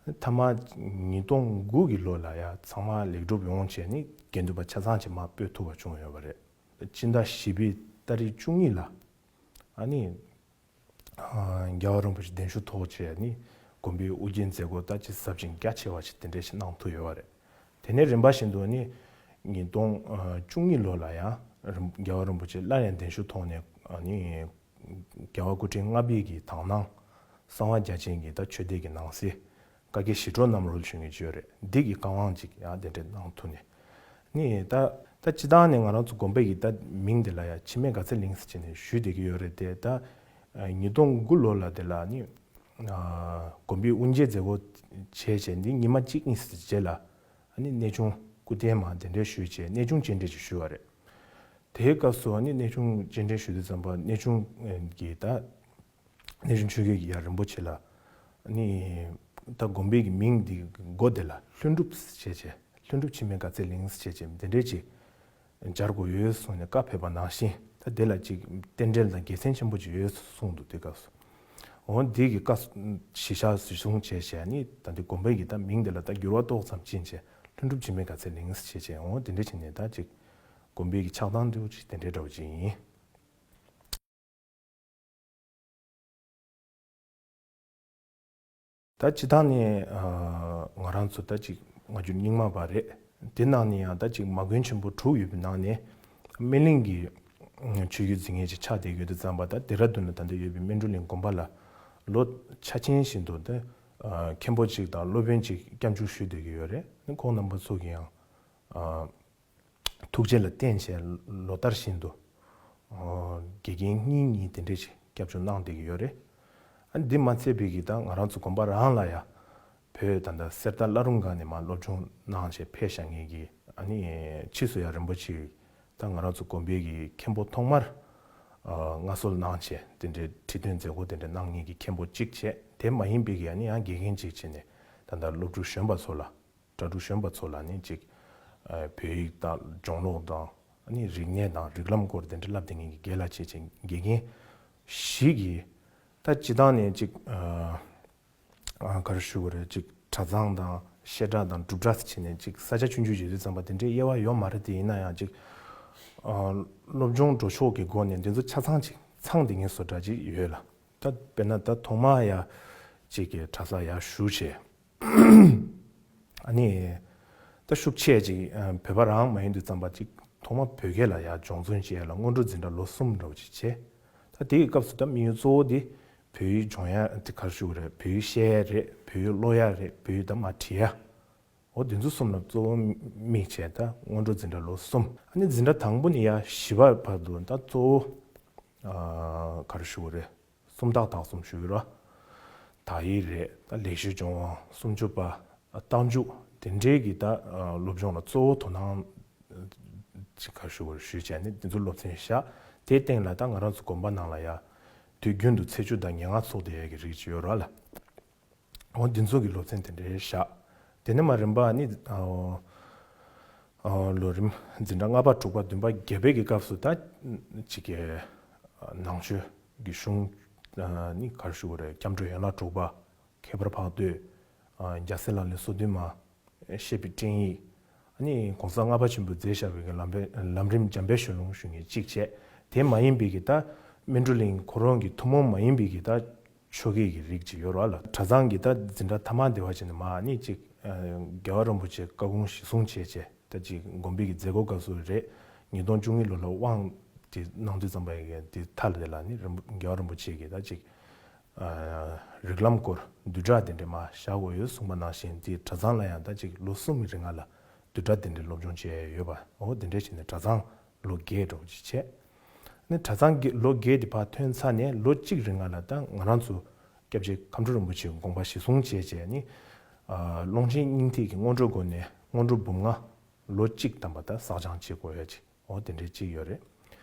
མཐའ་མ་ཉིས་སྟོང་དགུ་གི་ལོ་ལ་ཡ་ཚང་མ་ལེགས་གྲུབ་ཡོང་བྱས་ནི་དགེ་འདུན་པ་ཆ་ཚང་ཅིག་མར་སྤོས་ཐུབ་པ་བྱུང་ཡོད་པ་རེད། སྤྱི་ཟླ་བཞི་པའི་ཏ་རིག་བཅུ་གཉིས་ལ་ཨ་ནི། རྒྱལ་བ་རིན་པོ་ཆེ་གདན་ཞུ་ཐོག་བཅས་ནི་དགོན་པའི་དབུ་འབྱེད་མཛད་སྒོ་ད་ཅི་ཟབ་ཅིང་རྒྱ་ཆེ་བ་ཞིག་དེ་འདྲ་ཞིག་གནང་ཐུབ་ཡོད་པ་རེད། དེ་ནས་རིམ་པ་བཞིན་དུ་ནི་ཉིས་སྟོང་བཅུ་གཉིས་ལོ་ལ་ཡང་རིན་རྒྱལ་བ་རིན་པོ་ཆེ་སླར་ཡང་གདན་ཞུ་ཐོག་ནས་ནི་རྒྱལ་བ་སྐུ་ཕྲེང་ལྔ་པའི་གི་དག་སྣང་གསང་བ་རྒྱ་ཅན་གྱི་ད་ཆོས་སྡེ་གི་ནང་གསེས། བཀའ་བརྒྱད་ཞི་ཁྲོ་རྣམ་རོལ་ཞུ་མཁན་ཅིག་ཡོད་རེད། འདི་གི་བཀའ་དབང་ཅིག་ཡང་དེ་འདྲ་གནང་ཐུབ་ནས། ནི་ད་ད་སྤྱི་བཏང་ནས་ང་རང་ཚོ་དགོན་པའི་གི་ད་མིང་དེ་ལ་ཡང་འཆི་མེད་དགའ་ཚལ་གླིང་ཟེར་བྱས་ནས་ཞུས་བསྡད་ཀྱི་ཡོད་རེད་དེ། ད་ཉིས་སྟོང་དགུ་ལོ་ལ་དེ་ལ་ནི་དགོན་པའི་དབུ་འབྱེད་མཛད་སྒོ་བྱས་བྱས་འདི་ཉི་མ་གཅིག་གཉིས་ཙམ་རྗེས་ལ་ནི་གནས་ཆུང་ སྐུ་རྟེན་མ་དེ་འདྲས་ཞུས་བྱས་གནས་ཆུང་སྤྱན་འདྲེན་ཅིག་ཞུས་པ་རེད། དེའི་སྐབས་སུ་ཨ་ནི་གནས་ཆུང་སྤྱན་འདྲེན་ཞུ་དུས་ཙམ་པ་གནས་ཆུང་གི་ད་གནས་ཆུང་ཆོས་རྒྱལ་གྱིས་ཡར་རིན་པོ་ཆེ་ལ་ཨ་ནི་ད་དགོན་པའི་གི་མིང་འདི་སྒོ་དེ་ལ་ལྷུན་གྲུབ་ཟེར་བྱས་བྱས་ལྷུན་གྲུབ་འཆི་མེད་དགའ་ཚལ་གླིང་ཟེར་བྱས་བྱས་དེ་འདྲས་ཅིག་སྦྱར་དགོས་ཡོད་གསུངས་ནས་བཀའ་ཕེབས་པ་ནང་བཞིན་ད་དེ་ལ་ཅིག་རྟེན་འབྲེལ་དང་དགེ་མཚན་ཆེན་པོ་ཅིག་ཡོད་གསུངས་འདུག་དེ་སྐབས་སུ། འོ་འདི་གི་བཀའ་གཞི་བཞག་གཞི་བཟུང་བྱས་བྱས་ནི་ད་འདི་དགོན་པའི་གི་ད་མིང་དེ་ལ་ད་འགྱུར་བ་ཏོག་ཙམ་ཕྱིན་བྱས་ལྷུན་གྲུབ་འཆི་མེད་དགའ་ཚལ་གླིང་ཟེར་བྱས་བྱས་འོ་དེ་འདྲས་བྱས་ནས་ད་ཅིག་དགོན་པའི་གི་ཆགས་སྟངས་འདྲ་བོ་ཅིག་དེ་འདྲས་འདྲ་བོ་ཅིག་ཡིན། ད་སྤྱིར་བཏང་ནས་ང་རང་ཚོ་ད་ཅིག་སྔ་འགྱུར་རྙིང་མ་བ་རེད། དེ་ནང་ནས་ཡང་ད་ཅིག་མ་དགོན་ཆེན་པོ་དྲུག་ཡོད་པའི་ནང་ནས་སྨིན་གླིང་གི་ཆོས་བརྒྱུད་འཛིན་མཁན་ཅིག་ཆགས་བསྡད་ཡོད་དུས་ཙམ་པ་ད་ལྡེ་ར་ལྡུན་ལ་ད་ལྟ་ཡོད་པའི་སྨིན་གྲོལ་གླིང་དགོན་པ་ལ་ལོ་ཆ་ཆེན་བཞིན་དུ་ད་མཁན་པོ་ཅིག་དང་སློབ་དཔོན་ཅིག་སྐྱབས་འཇུག་ཞུས་བསྡད་ཀྱི་ཡོད་རེད། ཁོང་རྣམ་པ་ཚོ་གིས་ཡང་ཐུགས་རྗེ་ལ་བརྟེན་བྱས་ལོ་ལྟར་བཞིན་དུ་དགེ་རྒན་གཉིས་གཉིས་དེ་འདྲས་ཅིག་སྐྱབས་འཇུག་གནང་བསྡད་ཀྱི་ཡོད་རེད། ཨ་འདི་མ་ཚད་པའི་གི་ད་ང་རང་ཚོ་དགོན་པ་རང་ལ་ཡ་བོད་ད་ལྟ་གསེར་རྟ་བླ་རུང་སྒང་ནས་མར་སློབ་སྦྱོང་གནང་བྱས་ཕེབས་བཞག་མཁན་གྱི་ཨ་ནི་ཕྱིས་སུ་ཡ་རིན་པོ་ཆེ་ད་ང་རང་ཚོ་དགོན་པའི་གི་མཁན་པོ་ཐོག་མར་མངའ་གསོལ་གནང་བྱས་དེ་འདྲའི་ཁྲི་སྟོན་མཛད་སྒོ་དེ་འདྲ་གནང་མཁན་གྱི་མཁན་པོ་གཅིག་བྱས། དེ་མ་ཡིན་པའི་གི་ཨ་ནི་ཡང་དགེ་རྒན་གཅིག་བྱས་ནས་ད་ལྟ་སློབ་ཕྲུག་གཞོན་པ་ཚོ་ལ་གྲྭ་ཕྲུག་གཞོན་པ་ཚོ་ལ་ནི་ཅིག་བོད་ཡིག་དང་སྦྱོང་ཀློག་དང་ཨ་ནི་རིག་གནས་དང་རིགས་ལམ་སྐོར་དེ་འདྲ་བསླབ་བསྡད་མཁན་གྱི་རྒན་ལགས་བྱས་བྱས་དགེ་རྒན་བཞི་གིས་ད་སྤྱིར་བཏང་ནས་ཅིག་ག་རེ་ཞུ་དགོས་རེད། ཅིག་གྲྭ་ཚང་དང་བཤད་གྲྭ་དང་སྒྲུབ་གྲྭ་ཟེར་བྱས་ནས་ཅིག་ས་ཆ་ཆུང་ཆུང་ཡོད་དུས་ཙམ་པ་དེ་འདྲའི་དབྱེ་བ་ཡོད་མ་རེད། དེ་ཡིན་ན་ཡང་ཅིག་སློབ་སྦྱོང་འགྲོ་ཕྱོགས་ཀྱི་སྒོ་ནས་འདི་ཚོ་ཆ་ཚང་ཅིག་ཚང་བསྡད་མཁན་བཟོ་འདྲ་ཅིག་ཡོད་ལ། ད་དཔེར་ན་ད་ཐོག་མར་ཡ་ཅིག་གི་གྲྭ་ས་ཡར་ཞུགས་བྱས། ཨ་ནི་ད་ཤུགས་ཆེ་ཅིག་བོད་པ་རང་མ་ཡིན་དུས་ཙམ་པ་ཅིག་ཐོག་མ་བོད་སྐད་ལ་ཡར་སྦྱོང་བརྩོན་བྱེད་ཡ་ལ་སྔོན་འགྲོ་འཛིན་གྲྭ་ལོ་གསུམ་འདྲ་བོ་ཅིག་བྱས། ད་དེའི་སྐབས་སུ་ད་དམིགས་ཡུལ་གཙོ་བོ་དེ་བོད་ཡིག་སྦྱོང་ཡ་དེ་ག་རེ་ཞུ་དགོས་རེད། བོད་ཡིག་བཤད་ཡ་རེད། བོད་ཡིག་ཀློག་ཡ་རེད། བོད་ཡིག་ད་མར་བྲིས་ཡ། འོ་དེ་ཚོ་གསུམ་ལ་གཙོ་བོ་དམིགས་བྱས་ད་སྔོན་འགྲོ་འཛིན་གྲྭ་ལོ་གསུམ། ཨ་ནི་འཛིན་གྲྭ་དང་པོ་ནས་ཡར་བཞི་པ་བར་དུ་ད་གཙོ་བོ་ག་རེ་ཞུ་དགོས་རེད། སུམ་རྟགས་དག་གསུམ་ཞུ་གི་རེད། དག་ཡིག་རེད། ད་ལེགས་བཤད་ལྗོན་དབང་། སུམ་ཅུ་པ། རྟགས་འཇུག་དེ་འདྲའི་གི་ད་སློབ་སྦྱོང་ལ་གཙོ་བོ་དོ་སྣང་ཅིག་ག་རེ་ཞུ་དགོས་རེད། ཞུས་བྱས་ནས་དེ་ཚོ་སློབ་ཚན་བཞག་དེའི་སྟེང་ལ་ད་ང་རང་ཚོ་དགོན་པ་ནང་ལ་ཡ་དུས་རྒྱུན་དུ་ཚེས་བཅུ་དང་ཉེར་ལྔ་ཚོགས་བསྡད་ཡ་གི་རིགས་ཅིག་ཡོད་རེད་ལ། འོ་འདི་ཚོ་གི་སློབ་ཚན་དེ་འདྲའི་བཞག་དེ་ནས་མར་རིམ་པ་ནི་ཨ་ཨ་ལོ་རིམ་འཛིན་གྲྭ་ལྔ་པ་དྲུག་པ་བདུན་པ་བརྒྱད་པའི་གི་སྐབས་སུ་ད་ཅིག་གི་ནང་ཆོས་ཀྱི་གཞུང་ནི་ག་རེ་ཞུ་དགོས་རེད། སྐྱབས་འགྲོ་ཡན་ལག་དྲུག་པ། ཁྱད་པར་འཕགས་བསྟོད། རྒྱལ་སྲས་ལག་ལེན་སོ་བདུན་མ། བཤད་པའི་སྤྲིངས་ཡིག་ཨ་ནི་གོང་ས་ལྔ་པ་ཆེན་པོས་མཛད་བཞག་པའི་གི་ལམ་པའི་ལམ་རིམ་འཇམ་དཔལ་ཞལ་ལུང་ཞུ་མཁན་གཅིག་བྱས། དེ་མ་ཡིན་པའི་གི་ད་སྨིན་གྲོལ་གླིང་ཁོ་རང་གི་ཐུན་མོང་མ་ཡིན་པའི་གི་ད་ཆོ་གའི་གི་རིགས་ཅིག་ཡོད་རེད་ལ། གྲྭ་ཚང་གི་ད་འཛིན་གྲྭ་ཐ་མ་དེ་བ་བྱས་ནས་མར་ཨ་ནི་ཅིག་རྒྱལ་བ་རིན་པོ་ཆེ་བཀའ་དགོངས་གཞི་བཟུང་བྱས་བྱས་ད་ཅིག་དགོན་པའི་གི་མཛད་སྒོ་སྐབས་སུ་རེད། ཉིས་སྟོང་བཅུ་གཉིས་ལོ་ལ་དབང་དེ་གནང་དུས་ཙམ་པ་ཡི་གི་དེ་མཐའ་ལ་དེ་ལ་ནི་རིན་པོ་རྒྱལ་བ་རིན་པོ་ཆེ་གི་ད་ཅིག་རིགས་ལམ་སྐོར་བསྡུས་གྲྭ་དེ་འདྲ་མར་བཞག་དགོས་ཡོད་གསུངས་པ་ནང་བཞིན་དེ་གྲྭ་ཚང་ལ་ཡང་ད་ཅིག་ལོ་གསུམ་གྱི་རིང་ལ་བསྡུས་གྲྭ་དེ་འདྲའི་སློབ་སྦྱོང་བྱས་ཡོད་པ། འོ་དེ་འདྲ་བྱས་ནས་གྲྭ་ཚང་ལོ་བརྒྱད་འགྲོ་ཅིག་བྱས། ནི་གྲྭ་ཚང་གི་ལོ་བརྒྱད་དེ་ཕར་ཐོན་ཚར་ནས་ལོ་གཅིག་རིང་ལ་ད་ང་རང་ཚོ་སྐྱབས་རྗེ་ཁམས་སྤྲུལ་རིན་པོ་ཆེའི་དགོངས་པ་གཞི་བཟུང་བྱས་བྱས་ནི་ཀློང་ཆེན་སྙིང་ཐིག་གི་སྔོན་འགྲོའི་སྒོ་ནས་སྔོན་འགྲོ་འབུམ་ལྔ་ལོ་གཅིག་ཐམ་པ་ད་བསགས་སྦྱང་བྱེད་དགོས་ཡ་ཅིག་འོ་དེ་འདྲའི་གཅིག་ཡོད་རེད།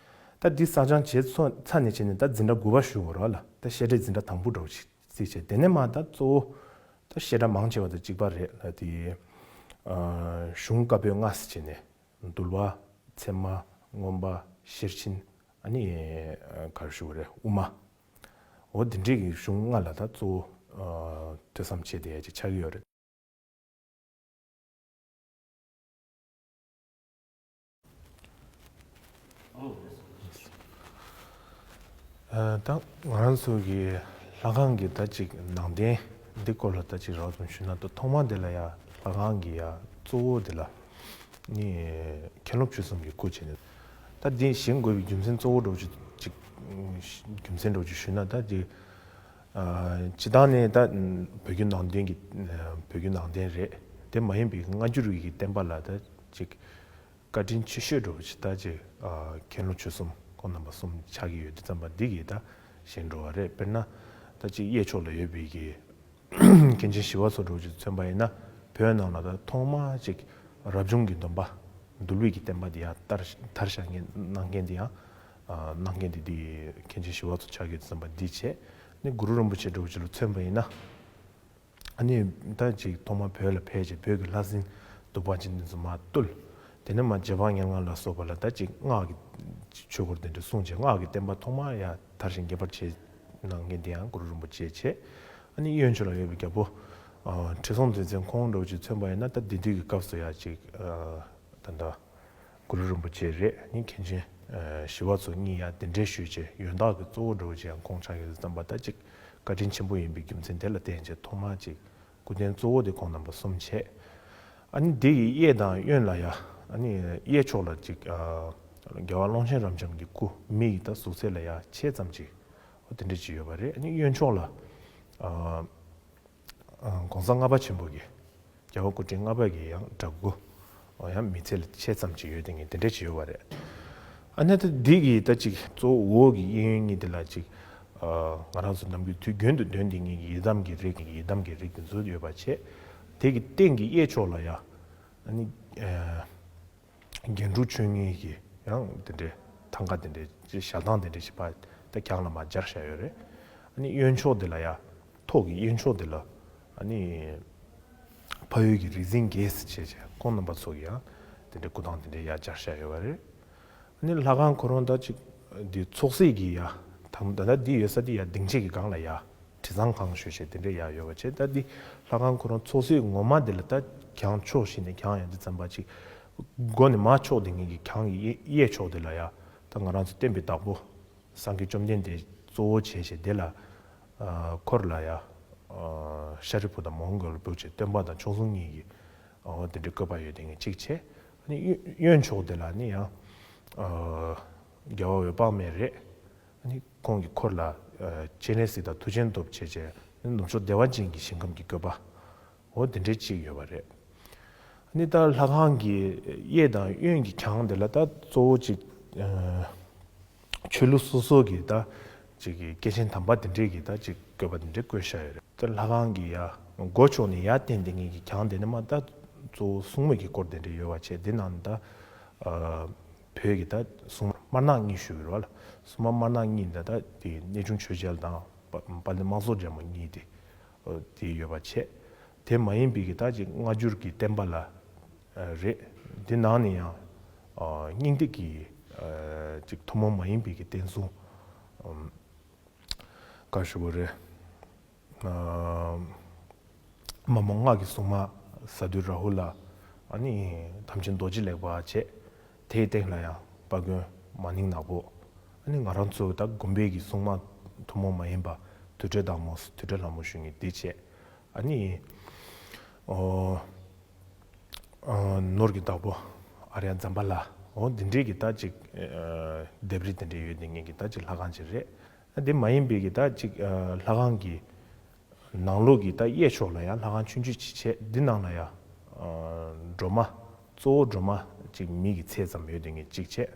ད་འདི་བསགས་སྦྱང་བྱས་ཚོ་ཚར་ནས་བྱས་ནས་ད་འཛིན་གྲྭ་དགུ་པ་ཞུ་དགོས་རེད་ལ། ད་བཤད་གྲྭའི་འཛིན་གྲྭ་དང་པོ་འདྲ་བོ་ཞིག་བརྩིས་བྱས་དེ་ནས་མར་ད་གཙོ་བོ་ད་བཤད་གྲྭ་མང་ཆེ་བ་ད་གཅིག་པ་རེད་ལ། དེ་གཞུང་བཀའ་པོད་ལྔ་ཟེར་བྱས་ནས་འདུལ་བ། ཚད་མ། མངོན་པ། ཤེར་ཕྱིན། ཨ་ནི་ག་རེ་ཞུ་དགོས་རེད། དབུ་མ། འོ་དེ་འདྲའི་གི་གཞུང་ལྔ་ལ་ད་གཙོ་བོ་ཐོས་བསམ་བྱས་བསྡད་ཡ་ཅིག་ཆགས་ཀྱི་ཡོད་རེད། ད་ང་རང་ཚོ་གི་ལྷ་ཁང་གི་ད་ཅིག་ནང་རྟེན་འདི་སྐོར་ལ་ད་ཅིག་རགས་ཙམ་ཞུས་ན། ད་ཐོག་མ་དེ་ལ་ཡ་ལྷ་ཁང་གི་ཡ་གཙོ་བོ་དེ་ལ་ནི་མཁན་སློབ་ཆོས་གསུམ་གྱི་སྐུ་བྱས་ནས། ད་འདི་བཞེངས་དགོས་པའི་རྒྱུ་མཚན་གཙོ་བོ་འདྲ་བོ་ཅིག་ཅིག་རྒྱུ་མཚན་འདྲ་བོ་ཅིག་ཞུས་ན། ད་ཅིག་སྤྱིར་བཏང་ནས་ད་བོད་བརྒྱུད་ནང་བསྟན་གྱི་བོད་བརྒྱུད་ནང་བསྟན་རེད། དེ་མ་ཡིན་པའི་སྔ་འགྱུར་བའི་གི་བསྟན་པ་ལ་ད་ཅིག་བཀའ་དྲིན་ཆེ་ཤོས་འདྲ་བོ་ཅིག་ད་ཅིག་མཁན་སློབ་ཆོས་གསུམ་ཁོང་རྣམ་པ་གསུམ་ཆགས་ཀྱི་ཡོད་དུས་ཙམ་པ་འདི་གིས་ད་བཞེངས་འགྲོ་བ་རེད། དཔེར་ན་ད་ཅིག་གཡས་ཕྱོགས་ལ་ཡོད་པའི་གི་མཁན་ཆེན་ཞི་བ་འཚོ་འདྲ་བོ་ཅིག་མཚོན་པ་ཡིན་ན། བོད་ནང་ལ་ད་ཐོག་མ་ཅིག་ རབ་བྱུང་གི་སྡོམ་པ། འདུལ་བའི་གི་བསྟན་པ་འདི་ཡང་དར་དར་ཞག་ངེ་གནང་མཁན་འདི་ཡང་། ཨ་གནང་མཁན་འདི་འདི་མཁན་ཆེན་ཞི་བ་འཚོ་ཆགས་ཀྱི་ཙམ་པ་འདི་བྱས། ནི་གུ་རུ་རིན་པོ་ཆེ་འདྲ་བོ་ཅིག་ལ་མཚོན་པ་ཡིན་ན། ཨ་ནི་ད་ཅིག་ཐོག་མར་བོད་ལ་ཕེབས་བྱས་བོད་ཀྱི་ལྷ་སྲིན་གདུག་པ་ཅན་འདི་ཚོ་མར་བཏུལ། དེ་ནས་མར་རྗེ་འབངས་ཉེར་ལྔ་ལ་སོགས་པ་ལ་ད་ཅིག་སྔགས་ཀྱི་ཆོས་སྐོར་དེ་འདྲ་གསུངས་བྱས་སྔགས་ཀྱི་བསྟན་པ་ཐོག་མར་ཡང་དར་ཞིང་རྒྱས་པར་བྱས་གནང་མཁན་དེ་ཡང་གུ་རུ་རིན་པོ་ཆེ་བྱས། ཨ་ནི་གཡོན་ཕྱོགས་ལ་ཡོད་པའི་རྒྱལ་པོ་ཨ་ཁྲི་སྲོང་ལྡེ་བཙན་ཁོང་འདྲ་བོ་ཅིག་མཚོན་པ་ཡིན་ན། ད་དེ་དུས་ཀྱི་སྐབས་སུ་ཡང་ཅིག་ཨ་ད་ལྟ་གུ་རུ་རིན་པོ་ཆེ་རེད། ཨ་ནི་མཁན་ཆེན་ཨ་ཞི་བ་འཚོ་གཉིས་ཡང་གདན་འདྲེན་ཞུས་བྱས་ཡོན་བདག་གི་གཙོ་བོ་འདྲ་བོ་ཅིག་ཡང་ཁོང་ཆགས་ཡོད་ཙམ་པ། ད་ཅིག་བཀའ་དྲིན་ཆེན་པོ་ཡིན་པའི་རྒྱུ་མཚན་དེ་ལ་བརྟེན་བྱས་ཐོག་མར་ཅིག་སྐུ་རྟེན་གཙོ་བོ་དེ་ཁོང་རྣམ་པ་གསུམ་བྱས། ཨ་ནི་དེ་ཡི་གཡས་དང་གཡོན་ལ་ཡ། ཨ་ནི་གཡས་ཕྱོགས་ལ་ཅིག་ཨ་རྒྱལ་བ་ཀློང་ཆེན་རབ་འབྱམས་ཀྱི་སྐུ་མི་ཡི་ད་གཟུགས་ཚད་ལ་ཡ་ཕྱེད་ཙམ་ཅིག་འོ་དེ་འདྲ་ཅིག་ཡོད་པ་རེད། ཨ་ནི་གཡོན་ཕྱོགས་ལ་ཨ་ཨ་གོང་ས་ལྔ་པ་ཆེན་པོ་གི་རྒྱལ་བ་སྐུ་ཕྲེང་ལྔ་པ་གི་ཡང་འདྲ་སྐུ། ཡང་མི་ཚད་ལ་ཕྱེད་ཙམ་ཅིག་ཡོད་དེ་ངས་དེ་འདྲ་ཅིག་ཡོད་པ་རེད། ཨ་ནི་ད་འདི་གི་ད་ཅིག་གཙོ་བོ་འོག་གི་གཡས་གཡོན་གཉིས་དེ་ལ་ཅིག་ཨ་ང་རང་ཚོ་ནམ་རྒྱུན་དུས་རྒྱུན་དུ་འདོན་བསྡད་མཁན་གྱི་ཡི་དམ་གྱི་རིགས། ཡི་དམ་གྱི་རིགས་དེ་ཚོ་ཡོད་པ་བྱས། དེ་གི་སྟེང་གི་གཡས་ཕྱོགས་ལ་ཡ། ཨ་ནི་ཨ་རྒྱན་དྲུག་མཆོད་ངེས་ཀྱི་ཡང་དེ་འདྲའི་ཐང་ག་དེ་འདྲའི་ཞལ་ཐང་དེ་འདྲའི་ཞིག་ཕར་ད་གྱང་ལ་མར་སྦྱར་བཞག་ཡོད་རེད། ཨ་ནི་གཡོན་ཕྱོགས་དེ་ལ་ཡ། ཐོག་གི་གཡོན་ཕྱོགས་དེ་ལ་ཨ་ནི་ཕ་ཡུལ་གྱི་རིག་འཛིན་རྒྱལ་སྲས་བྱས་བྱས་ཁོང་རྣམ་པ་ཚོ་གི་ཡང་དེ་འདྲའི་སྐུ་ཐང་དེ་འདྲའི་ཡར་སྦྱར་བཞག་ཡོད་པ་རེད། ཨ་ནི་ལྷ་ཁང་ཁོ་རང་ད་ཅིག་འདི་ཚོགས་སྲིད་ཀྱི་ཡ། ད་ད་ལྟ་འདི་ཡོད་ས་འདི་ཡ་སྡིངས་ཆའི་གི་སྒང་ལ་ཡ། དྲི་གཙང་ཁང་ཞུ་བྱས་དེ་འདྲ་ཡ་ཡོད་པ་བྱས། ད་འདི་ལྷ་ཁང་ཁོ་རང་ཚོགས་སྲིད་ངོ་མ་འདི་ལ་ད་གྱང་ཕྱོགས་བཞི་ནས་གྱང་ཡ་འདི་ཙམ་པ་ཅིག་སྒོ་ནས་མར་ཕྱོགས་དེ་ངེས་ཀྱི་གྱང་གི་གཡས་གཡས་ཕྱོགས་དེ་ལ་ཡ། ད་ང་རང་ཚོ་བསྟན་པའི་བདག་པོ་སངས་རྒྱས་བཅོམ་ལྡན་འདས་གཙོ་བོ་བྱས་བྱས་དེ་ལ་ཨ་འཁོར་ལ་ཡ་ཨ་ཤཱ་རིའི་བུ་དང་མོའུ་འགལ་བུ་བྱས་སྟོན་པ་དང་མཆོག་ཟུང་གཉིས་ཀྱི་ཨ་དེ་འདྲའི་བཀོད་པ་ཡོད་དེ་ངེས་གཅིག་བྱས། ཨ་ནི་གཡོན་གཡོན་ཕྱོགས་དེ་ལ་ནི་ཡང་ཨ་རྒྱལ་བ་འོད་དཔག་མེད་རེད། ཨ་ནི་ཁོང་གི་འཁོར་ལ་ཨ་སྤྱན་རས་གཟིགས་དང་མཐུ་ཆེན་སྟོབས་བྱས་བྱས་ནུབ་ཕྱོགས་བདེ་བ་ཅན་གྱི་ཞིང་ཁམས་ཀྱི་བཀོད་པ། འོ་དེ་འདྲའི་གཅིག་ཡོད་པ་རེད། ཨ་ནི་ད་ལྷ་ཁང་གི་གཡས་དང་གཡོན་གྱི་གྱང་དེ་ལ་ད་གཙོ་བོ་གཅིག་ཨ་ཆོས་ལུགས་སོ་སོ་གི་ད་གཅིག་གི་སྐྱེས་ཆེན་དམ་པ་དེ་འདྲས་ཀྱི་ད་གཅིག་བཀོད་པ་དེ་འདྲས་བཀོད་བཞག་ཡོད་རེད། ད་ལྷ་ཁང་གི་ཡ་སྒོ་ཕྱོགས་ནས་ཡར་བསྟན་དེ་ངེས་ཀྱི་གྱང་དེ་ནས་མར་ད་གཙོ་བོ་སྲུང་མའི་གི་སྐོར་དེ་འདྲས་ཡོད་པ་བྱས། དེ་ནང་ནས་ད་ཨ་བོད་ཀྱི་ད་སྲུང་མ་དམར་ནག་གཉིས་ཞུ་གི་རེད་བ་ལ། སྲུང་མ་དམར་ནག་གཉིས་ད་ད་དེ་གནས་ཆུང་ཆོས་རྒྱལ་དང་དཔལ་ལྡན་དམག་ཟོར་རྒྱལ་མོ་གཉིས་དེ་དེ་ཡོད་པ་བྱས། དེ་མ་ཡིན་པའི་གི་ད་ཅིག་སྔ་འགྱུར་གྱི་བསྟན་པ་ལ་རེད། དེ་ནང་ནས་ཡང་སྙིང་ཐིག་གི་ཅིག་ཐུན་མོང་མ་ཡིན་པའི་གི་བསྟན་སྲུང་། བཀའ་ཞུ་བ་རེད། མ་མོ་སྔགས་ཀྱི་སྲུང་མ་ཟ་འདུལ་ར་ཧུ་ལ། ཨ་ནི་དམ་ཅན་རྡོ་རྗེ་ལེགས་པ་བྱས། དེའི་སྟེང་ལ་ཡང་དཔལ་མགོན་མ་ནིང་ནག་པོ། ཨ་ནི་ང་རང་ཚོ་ད་དགོན་པའི་གི་སྲུང་མ་ཐུན་མོང་མ་ཡིན་པ་དུར་ཁྲོད་བདག་མོ་དུར་ཁྲོད་ལྷ་མོ་ཞུ་མཁན་འདི་བྱས། ཨ་ནི་ཨོ་ཨ་ནོར་གྱི་བདག་པོ་ཨརྱ་ཛམ་བྷ་ལ། འོ་འདི་འདྲའི་གི་ད་ཅིག་ཨ་ལྡེབས་རིས་དེ་འདྲའི་ཡོད་དེ་ངེས་ཀྱི་ད་ཅིག་ལྷ་ཁང་ཅིག་རེད། ཨ་དེ་མ་ཡིན་པའི་གི་ད་ཅིག་ཨ་ལྷ་ཁང་གི་ནང་ལོགས་ཀྱི་ད་གཡས་ཕྱོགས་ལ་ཡང་ལྷ་ཁང་ཆུང་ཆུང་ཅིག་བྱས། འདི་ནང་ལ་ཡང་ཨ་སྒྲོལ་མ། གཙོ་བོ་སྒྲོལ་མ་ཅིག་མི་གི་ཚད་ཙམ་ཡོད་དེ་ངེས་གཅིག་བྱས།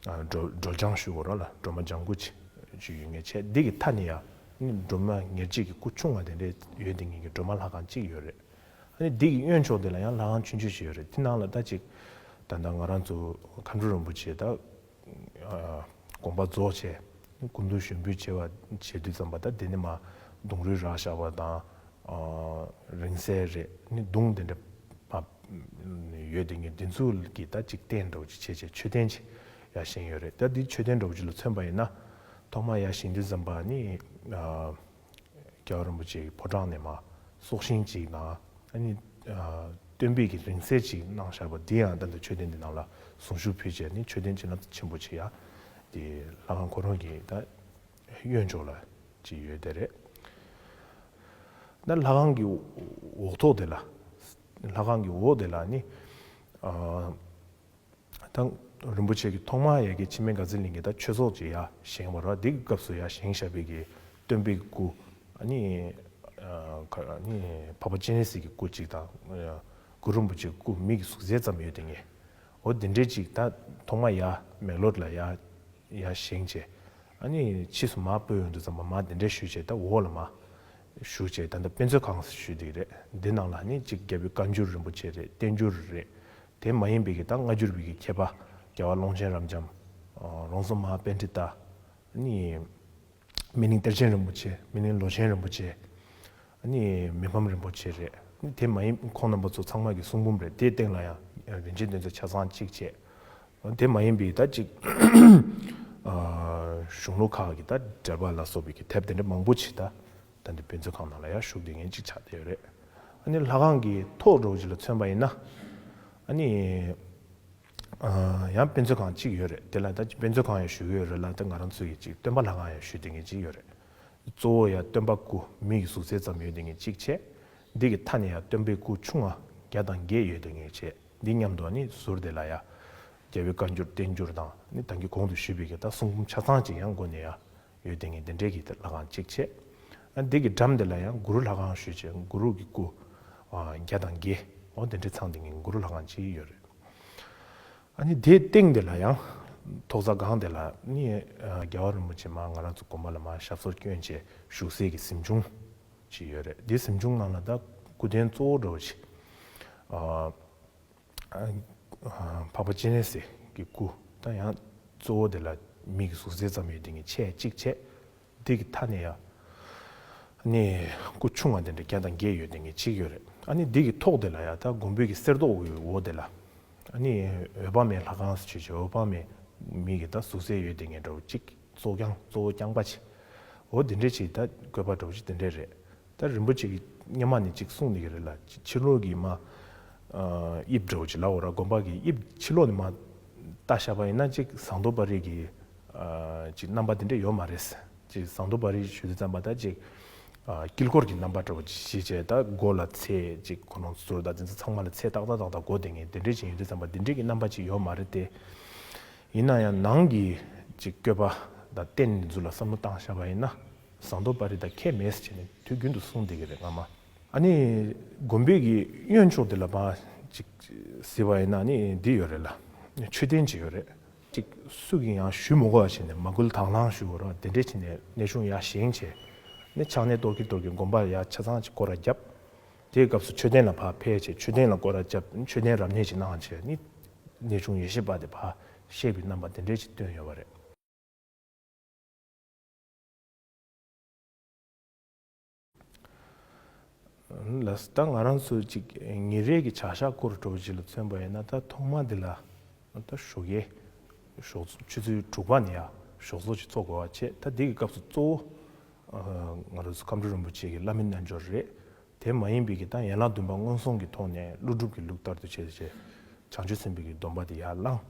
ཨ་སྒྲོལ་སྒྲོལ་ལྗང་ཞུ་དགོས་ར་ལ། སྒྲོལ་མ་ལྗང་གུ་ཅིག་ཅིག་ཡོད་ངེས་བྱས། འདི་གི་མཐའ་ནས་ཡང་ནི་སྒྲོལ་མ་ཉེར་གཅིག་གི་སྐུ་ཆུང་བ་དེ་འདྲས་ཡོད་དེ་ངེས་ཀྱི་སྒྲོལ་མ་ལྷ་ཁང་གཅིག་ཡོད་རེད། ཨ་ནི་འདི་གི་གཡོན་ཕྱོགས་དེ་ལ་ཡང་ལྷ་ཁང་ཆུང་ཆུང་ཞིག་ཡོད་རེད། དེ་ནང་ལ་ད་ཅིག་ད་ལྟ་ང་རང་ཚོ་མཁའ་འགྲོ་རིན་པོ་ཆེ་ད་ཨ་དགོངས་པ་རྫོགས་བྱས་སྐུ་མདུན་ཞུགས་འབུལ་བྱས་པ་བྱེད་དུས་ཙམ་པ། ད་དེ་ནས་མར་གདུང་རུས་རག་བཞག་པ་དང་ཨ་རིང་བསྲེལ་རེད། ནི་གདུང་དེ་འདྲ་ཡོད་དེ་ངེས་འདི་ཚོ་གི་ད་ཅིག་རྟེན་འདྲ་བོ་ཅིག་བྱས་བྱས་མཆོད་རྟེན་ཅིག་ཡར་བཞེངས་ཡོད་རེད། ད་འདི་མཆོད་རྟེན་འདྲ་བོ་ཅིག་ལ་མཚོན་པ་ཡིན་ན། ཐོག་མར་ཡར་བཞེངས་དུས་ཙམ་པ་ནི་ཨ་རྒྱལ་བ་རིན་པོ་ཆེ་གི་ཕོ་བྲང་ནས་མར་སྲོག་ཤིང་ཅིག་དང་། ཨ་ནི་ཨ་སྟོན་པའི་གི་རིང་བསྲེལ་ཅིག་གནང་བཞག་པ་འདི་ཡང་ད་ལྟ་མཆོད་རྟེན་འདི་ནང་ལ་གཟུངས་གཞུག་ཕུལ་བྱས་ནི་མཆོད་རྟེན་བྱིན་རླབས་ཆེན་པོ་ཅིག་ཡང་དེ་ལྷ་ཁང་ཁོ་རང་གི་ད་གཡོན་ཕྱོགས་ལ་ཅིག་ཡོད་དེ་རེད། ད་ལྷ་ཁང་གི་འོག་ཐོག་དེ་ལ། ལྷ་ཁང་གི་འོག་དེ་ལ་ནི་ཨ་ད་རིན་པོ་ཆེ་གིས་ཐོག་མར་ཡ་གི་འཆི་མེད་དགའ་ཚལ་གླིང་གི་ད་ཆོས་ཚོགས་ཅིག་ཡར་བཞེངས་པ་རེད། དེ་གི་སྐབས་སུ་ཡར་བཞེངས་བཞག་པའི་གི་སྟོན་པའི་གི་སྐུ། ཨ་ནི་ཨ་ཁ་ཨ་ནི་འཕགས་པ་སྤྱན་རས་གཟིགས་ཀྱི་སྐུ་ཅིག་དང་། གུ་རུ་རིན་པོ་ཆེའི་སྐུ་མི་གི་གཟུགས་ཚད་ཙམ་ཡོད་དེ་ངེས། འོ་དེ་འདྲས་ཅིག་ད་ཐོག་མར་ཡར་མེག་ལོར་ལ་ཡར་ཡར་བཞེངས་བྱས། ཨ་ནི་ཕྱིས་སུ་མར་སྤོས་ཡོང་དུས་ཙམ་པ་མར་དེ་འདྲས་ཞུས་བྱས་ད་འོག་ལ་མར་ཞུ་བྱས། ད་ལྟ་དཔེ་མཛོད་ཁང་ཞུས་དེ་རེད། འདི་ནང་ལ་ནི་གཅིག་རྒྱལ་པོའི་བཀའ་འགྱུར་རིན་པོ་ཆེ་རེད། བསྟན་འགྱུར་རེད། དེ་མ་ཡིན་པའི་གི་ད་སྔ་འགྱུར་བའི་གི་མཁས་པ་རྒྱལ་བ་ཀློང་ཆེན་རབ་འབྱམས། རོང་ཟོམ་མ་ཧཱ་པཎྜི་ཏ། ཨ་ནི་སྨིན་གླིང་གཏེར་ཆེན་རིན་པོ་ཆེ། སྨིན་གླིང་ལོ་ཆེན་རིན་པོ་ཆེ། ཨ་ནི་མི་ཕམ་རིན་པོ་ཆེ་རེད། ཨ་ནི་དེ་མ་ཡིན་ཁོང་རྣམ་པ་ཚོ་ཚང་མ་གི་གསུང་འབུམ་རེད། དེའི་སྟེང་ལ་ཡང་རིན་ཆེན་གདན་ས་ཆ་ཚང་གཅིག་བྱས། དེ་མ་ཡིན་པའི་ད་ཅིག་གཞུང་ལུགས་ཁག་གི་ད་འགྲེལ་པ་ལ་སོགས་པའི་གི་དེབ་དེ་འདྲ་མང་པོ་ཅིག་ད་ད་འདི་དཔེ་མཛོད་ཁང་ནང་ལ་ཡང་བཞུགས་བསྡད་མཁན་ཅིག་ཆགས་བསྡད་ཡོད་རེད། ཨ་ནི་ལྷ་ཁང་གི་ཐོག་འདྲ་བོ་ཅིག་ལ་མཚོན་པ་ཡིན་ན། ཨ་ནི་ཡང་དཔེ་མཛོད་ཁང་གཅིག་ཡོད་རེད། དེ་ལ་ད་དཔེ་མཛོད་ཁང་ཡང་ཞུ་གི་ཡོད་རེད་ལ། ད་ང་རང་ཚོ་ཡི་ཅིག་སྟོན་པ་ལྷ་ཁང་ཡང་ཞུ་བསྡད་མཁན་ཅིག་ཡོད་རེད། གཙོ་བོ་ཡང་སྟོན་པ་སྐུ་མི་ཡི་གཟུགས་ཚད་ཙམ་ཡོད་བསྡད་མཁན་གཅིག་བྱས། འདི་གི་མཐའ་ནས་ཡང་སྟོན་པའི་སྐུ་ཆུང་བ་བརྒྱ་དང་བརྒྱད་ཡོད་བསྡད་མཁན་བྱས། འདི་མཉམ་དུ་ནི་ཟུར་དེ་ལ་ཡང་རྒྱལ་བའི་བཀའ་འགྱུར་བསྟན་འགྱུར་དང་ནི་ད་གིན་གོང་དུ་ཞུས་པའི་གི་ད་གསུང་འབུམ་ཆ་ཚང་ཅིག་ཡང་སྒོ་ནས་ཡང་ཡོད་བསྡད་མཁན་དེ་འདྲའི་གི་ལྷ་ཁང་གཅིག་བྱས། ཨ་འདི་གི་འགྲམ་དེ་ལ་ཡང་གུ་རུ་ལྷ་ཁང་ཞུས་བྱས། གུ་རུ་གི་སྐུ་བརྒྱ་དང་བརྒྱད་འོ་དེ་འདྲའི་ཚང་བསྡད་མཁན་གུ་རུ་ལྷ་ཁང་གཅིག་ཡོད་རེད། ཨ་ནི་དེའི་སྟེང་དེ་ལ་ཡང་ཐོག་ས་སྒང་དེ་ལ་ནི་རྒྱལ་བ་རིན་པོ་ཆེ་མར་ང་རང་ཚོ་དགོན་པ་ལ་མར་ཞབས་སོར་བསྐྱོན་བྱས་བཞུགས་སའི་གི་གཟིམ་ཆུང་ཅིག་ཡོད་རེད། དེའི་གཟིམ་ཆུང་ནང་ལ་ད་སྐུ་རྟེན་གཙོ་བོ་འདྲ་བོ་ཅིག་འཕགས་པ་སྤྱན་རས་གཟིགས་ཀྱི་སྐུ་དང་ཡང་གཙོ་བོ་དེ་ལ་མི་གི་གཟུགས་ཚད་ཙམ་ཡོད་དེ་ངས་ཆེ་གཅིག་བྱས། དེ་གི་མཐའ་ནས་ཡ་ནི་སྐུ་ཆུང་བ་དེ་འདྲ་བརྒྱ་དང་བརྒྱད་ཡོད་དེ་ངས་གཅིག་ཡོད་རེད། ཨ་ནི་དེ་གི་ཐོག་དེ་ལ་ཡ་ད་དགོན་པའི་གི་གསེར་ཏོག་འོད་འོག་དེ་ལ་ཨ་ནི་འོད་དཔག་མེད་ལྷ་ཁང་ཟེར་བྱས་འོད་དཔག་མེད་མི་གི་ད་གཟུགས་ཚད་ཡོད་དེ་ངས་འདྲ་བོ་གཅིག་གཙོ་རྐྱང་གཙོ་བོ་རྐྱང་པ་ཅིག་འོ་དེ་འདྲ་ཅིག་ད་བཀོད་པ་འདྲ་བོ་ཅིག་དེ་འདྲ་རེད། ད་རིན་པོ་ཆེ་གིས་སྔོན་མ་ནས་ཅིག་གསུངས་ནས་ཀྱི་རེད་ལ། ཕྱི་ལོགས་ཀྱི་མ་དབྱིབས་འདྲ་བོ་ཅིག་ལབ་དགོས་ར། དགོན་པ་གི་དབྱིབས་ཕྱི་ལོགས་ནས་མ་ལྟ་བཞག་པ་ཡིན་ན་ཅིག་ཟངས་མདོག་དཔལ་རི་གི་ཅིག་རྣམ་པ་དེ་འདྲ་ཡོད་མ་རེད། ཅིག་ཟངས་མདོག་དཔལ་རི་ཞུ་དུས་ཙམ་པ་ད་ཅིག་དཀྱིལ་འཁོར་གྱི་རྣམ་པ་འདྲ་བོ་ཅིག་བྱས་བྱས། ད་སྒོ་ལ་ཚད་ཅིག་ཁོ་རང་ཚོ་ཟུར་དང་དེ་ཚོ་ཚང་མ་ལ་ཚད་ཏག་ཏག་ཏག་ཏག་སྒོ་དེ་ངས་དེ་འདྲ་ཅིག་ཡོད་དུས་ཙམ་པ་དེ་འདྲ་གི་རྣམ་པ་ཅིག་ཡོད་མ་རེད་དེ། ཡིན་ན་ཡང་ནང་གི་ཅིག་བཀོད་པ་དང་རྟེན་འདི་ཚོ་ལ་བསམ་བློ་བཏང་བཞག་པ་ཡིན་ན། ཟངས་མདོག་དཔལ་རི་དང་ཁྱད་མེད་ཟེར་བྱས་ནས་དུས་རྒྱུན་དུ་གསུངས་བསྡད་ཀྱི་རེད་སྔ་མ། ཨ་ནི་དགོན་པའི་གི་གཡོན་ཕྱོགས་དེ་ལ་མར་ཅིག་གཟིགས་པ་ཡིན་ན་ནི་འདི་ཡོད་རེད་ལ། མཆོད་རྟེན་ཅིག་ཡོད་རེད། ཅིག་སུ་གིས་ཡང་ཞུ་མི་དགོས་པ་བྱས་ནས་མ་སྐུལ་དང་བླངས་ཞུ་དགོས་ར། དེ་འདྲས་བྱས་ནས་གནས་ཆུང་ཡར་བཞེངས་བྱས་ནས་ཕྱག་སྣེ་གཏོར་གྱིན་གཏོར་གྱིན་དགོན་པ་ཡར་ཆ་ཚང་ཅིག་སྐོར་ར་བརྒྱབ། དེའི་སྐབས་སུ་མཆོད་རྟེན་ལ་ཕར་ཕེབས་བྱས་མཆོད་རྟེན་ལ་སྐོར་ར་བརྒྱབ། མཆོད་རྟེན་རབ་གནས་ཅིག་གནང་བྱས་ནི་གནས་ཆུང་ཡེ་ཤེས་པ་དེ་ཕར་གཤེགས་པའི་རྣམ་པ་དེ་འདྲས་ཅིག་སྟོན་ཡོད་པ་རེད། ལགས་སོ། ད་ང་རང་ཚོ་ཅིག་ཉིན་རེ་གི་བྱ་གཞག་སྐོར་འདྲ་བོ་ཅིག་ལ་མཚོན་པ་ཡིན་ན། ད་ཐོག་མ་འདི་ལ་ད་ཞོགས་ཀས་ཞོགས་ཆུ་ཚོད་དྲུག་པ་ནས་ཡ་ཞོགས་ཚོགས་ཅིག་ཚོགས་དགོས་པ་བྱས། ད་འདི་གི་སྐབས་སུ་གཙོ་བོ་ང་རང་ཚོ་ཁམས་སྤྲུལ་རིན་པོ་ཆེ་གི་བླ་མའི་རྣལ་འབྱོར་རེད། དེ་མ་ཡིན་པའི་གི་ད་ཡན་ལག་བདུན་པ་མངོན་སུམ་གྱི་ཐོག་ནས་ཀླུ་སྒྲུབ་ཀྱི་ལུགས་ལྟར་དུ་བྱས་བྱས་བྱང་ཆུབ་སེམས་དཔའི་གི་སྡོམ་པ་དེ་ཡར་བླངས།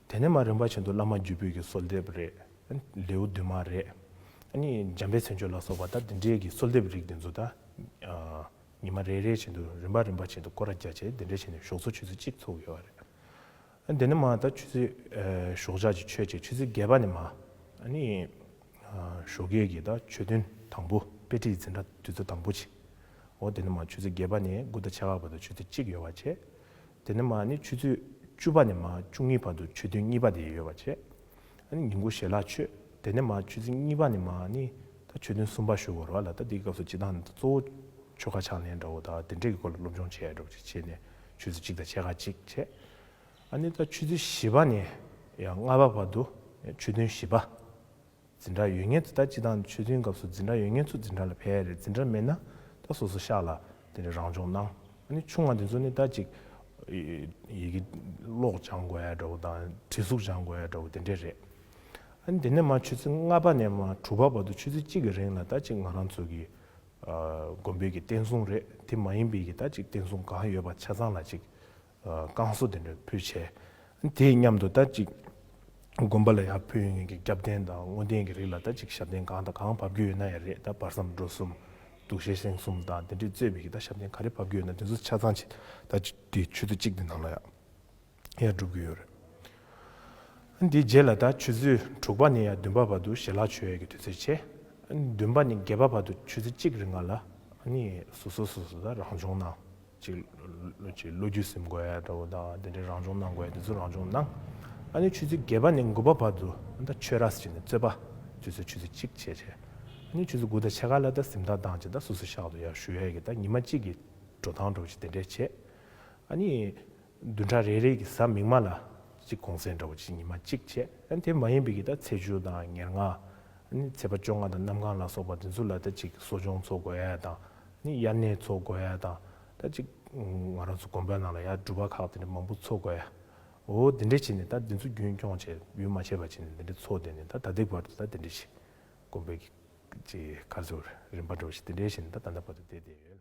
དེ་ནས་མར་རིམ་པ་བཞིན་དུ་བླ་མ་བརྒྱུད་པའི་གི་གསོལ་འདེབས་རེད། ལེའུ་བདུན་མ་རེད། ཨ་ནི་འཇམ་དཔལ་མཚན་བརྗོད་ལ་སོགས་པ་ད་དེ་འདྲའི་གི་གསོལ་འདེབས་རིགས་དེ་ཚོ་ད་ཉི་མ་རེ་རེ་བཞིན་དུ་རིམ་པ་རིམ་པ་བཞིན་དུ་སྐོར་ར་རྒྱག་བྱས་དེ་འདྲ་བྱས་ནས་ཞོགས་ཚོགས་ཆུ་ཚོད་གཅིག་ཚོགས་ཡོད་པ་རེད། དེ་ནས་མར་ད་ཆུ་ཚོད་ཨ་ཞོགས་ཇ་ཅིག་མཆོད་བྱས་ཆུ་ཚོད་བརྒྱད་པ་ནས་མར་ཨ་ནི་ཨ་ཞོགས་ཀས་ཀྱི་ད་མཆོད་རྟེན་དང་པོ་དཔེ་ཁྲིད་འཛིན་གྲྭ་དུས་ཚོད་དང་པོ་ཅིག་འོ་དེ་ནས་མར་ཆུ་ཚོད་བརྒྱད་པ་ནས་དགུ་དང་ཕྱེད་ཀ་བར་དུ་ཆུ་ཚོད་གཅིག་ཡོད་པ་བྱས། དེ་ནས་མར་ནི་ཆུ་ཚོད་བཅུ་པ་ནས་མར་བཅུ་གཉིས་བར་དུ་མཆོད་རྟེན་གཉིས་པ་དེ་ཡོད་པ་བྱས། ཨ་ནི་ཉིན་གུང་ཞལ་ལག་མཆོད། དེ་ནས་མར་ཆུ་ཚོད་གཉིས་པ་ནས་མར་ནི་ད་མཆོད་རྟེན་གསུམ་པ་ཞུ་དགོས་རེད་བ་ལ། ད་དེའི་སྐབས་སུ་སྤྱིར་བཏང་ནི་ད་གཙོ་བོ་ཆོ་ག་ཕྱག་ལེན་འདྲ་བོ་དང་དེ་འདྲས་ཀྱི་སྐོར་ལ་སློབ་སྦྱོང་བྱས་འདྲ་བོ་ཅིག་བྱས་ནས་ཆུ་ཚོད་གཅིག་དང་ཕྱེད་ཀ་གཅིག་བྱས། ཨ་ནི་ད་ཆུ་ཚོད་བཞི་པ་ནས་ཡང་ལྔ་པ་བར་དུ་མཆོད་རྟེན་བཞི་པ། འཛིན་གྲྭ་ཡོད་མཁན་ཚོ་ད་སྤྱིར་བཏང་ཆོས་ཐུན་སྐབས་སུ་འཛིན་གྲྭ་ཡོད་མཁན་ཚོ་འཛིན་གྲྭ་ལ་ཕེབས་ཡ་རེད། འཛིན་གྲྭ་མེད་ན་ད་སོ་སོ་ཤག་ལ་དེ་འདྲ་རང་སྦྱོང་གནང་། ཨ་ནི་ཆུང་བ་དེ་ཚོ་ནི་ད་ཅིག་ཡི་གེ་ཀློག་སྦྱང་དགོས་ཡ་འདྲ་བོ་དང་བྲིས་གཟུགས་སྦྱང་དགོས་ཡ་འདྲ་བོ་དེ་འདྲས་རེད། ཨ་ནི་དེ་ནས་མར་ཆུ་ཚོད་ལྔ་པ་ནས་མར་དྲུག་པ་བར་དུ་ཆུ་ཚོད་གཅིག་གི་རིང་ལ་ད་ཅིག་ང་རང་ཚོ་གི་དགོན་པའི་གི་བསྟན་སྲུང་རེད། དེ་མ་ཡིན་པའི་གི་ད་ཅིག་བསྟན་སྲུང་གང་ཡོད་པ་ཆ་ཚང་ལ་ཅིག་བསྐང་གསོ་དེ་འདྲ་ཕུལ་བྱས། དེའི་མཉམ་དུ་ད་ཅིག་དགོན་པ་ལ་ཡར་ཕུལ་ཡོང་མཁན་གྱི་སྐྱབས་རྟེན་དང་བསྔོ་རྟེན་གྱི་རིགས་ལ་ད་ཅིག་ཞབས་བརྟན་གང་དང་གང་ཕབ་རྒྱུ་ཡོད་ན་ཡང་རེད། ད་བར་གསུམ་འགྲོ་གསུམ་གདུགས་ཤེར་སེང་གསུམ་དང་དེ་འདྲས་གཙོས་པའི་གི་ད་ཞབས་བརྟན་ག་རེ་ཕབ་རྒྱུ་ཡོད་ན་དེ་ཚོ་ཆ་ཚང་ཅིག་ད་ཅིག་དེ་ཆུ་ཚོད་གཅིག་དེ་ནང་ལ་ཡང་ཡར་སྒྲུབ་ཀྱི་ཡོད་རེད། འདིའི་རྗེས་ལ་ད་ཆུ་ཚོད་དྲུག་པ་ནས་ཡར་བདུན་པ་བར་དུ་ཞལ་ལག་མཆོད་ཡས་ཀྱི་དུས་ཚོད་བྱས། བདུན་པ་ནས་བརྒྱད་པ་བར་དུ་ཆུ་ཚོད་གཅིག་རིང་ལ་ཨ་ནི་སོ་སོ་སོ་སོ་ད་རང་སྦྱོང་གནང་། ཅིག་ཅིག་བློ་རྒྱུད་ཟིན་དགོས་ཡ་འདྲ་བོ་དང་དེ་འདྲའི་རང་སྦྱོང་གནང་དགོས་ཡ་དེ་ཚོ་རང་སྦྱོང་གནང་། ཨ་ནི་ཆུ་ཚོད་བརྒྱད་པ་ནས་དགུ་པ་བར་དུ་ད་ཆོས་ར་ཟེར་ནས་རྩོད་པ་དུས་ཚོད་ཆུ་ཚོད་གཅིག་བྱས་བྱས། ཨ་ནི་ཆུ་ཚོད་དགུ་དང་ཕྱེད་ཀ་ལ་ད་གཟིམ་ཐག་བཏང་བྱས་ད་སོ་སོ་ཤག་ཏུ་ཡར་བཞུགས་ཡ་གི་ད་ཉི་མ་གཅིག་གི་འགྲོ་སྟངས་འདྲ་བོ་ཅིག་དེ་འདྲས་བྱས། ཨ་ནི་ བདུན་ཕྲག་རེ་རེ་གི་གཟའ་མིག་དམར་ལ་ཅིག་གུང་སེང་འདྲ་བོ་ཅིག་ཉི་མ་གཅིག་བྱས། ཨ་ནི་དེ་མ་ཡིན་པའི་གི་ད་ཚེས་བཅུ་དང་ཉེར་ལྔ། ཨ་ནི་ཚེས་པ་བཅོ་ལྔ་དང་གནམ་གང་ལ་སོགས་པ་དེ་ཚོ་ལ་ད་ཅིག་གསོ་སྦྱོང་འཚོགས་དགོས་ཡ་དང་། ཨ་ནི་དབྱར་གནས་འཚོགས་དགོས་ཡ་དང་། ད་ཅིག་ང་རང་ཚོ་དགོན་པའི་ནང་ལ་ཡ་སྒྲུབ་པ་ཁག་དེ་འདྲ་མང་པོ་འཚོགས་དགོས་ཡ། འོ་དེ་འདྲ་བྱས་ནས་ད་དེ་ཚོ་རྒྱུན་སྐྱོང་བྱས་ཡུན་མ་ཆད་པ་བྱས་ནས་དེ་འདྲ་འཚོགས་བསྡད་ནས་ད་ད་ལྟའི་བར་དུ་ད་དེ་འདྲ་ཞིག་དགོན་པའི་གི་ཅིག་ག་ཚོད་རིམ་པ་འདྲ་བོ་ཞིག་དེ་འདྲ་བྱས་ནས་ད་ད་ལྟ་བར་དུ་བསྡད་བསྡད་ཡོད།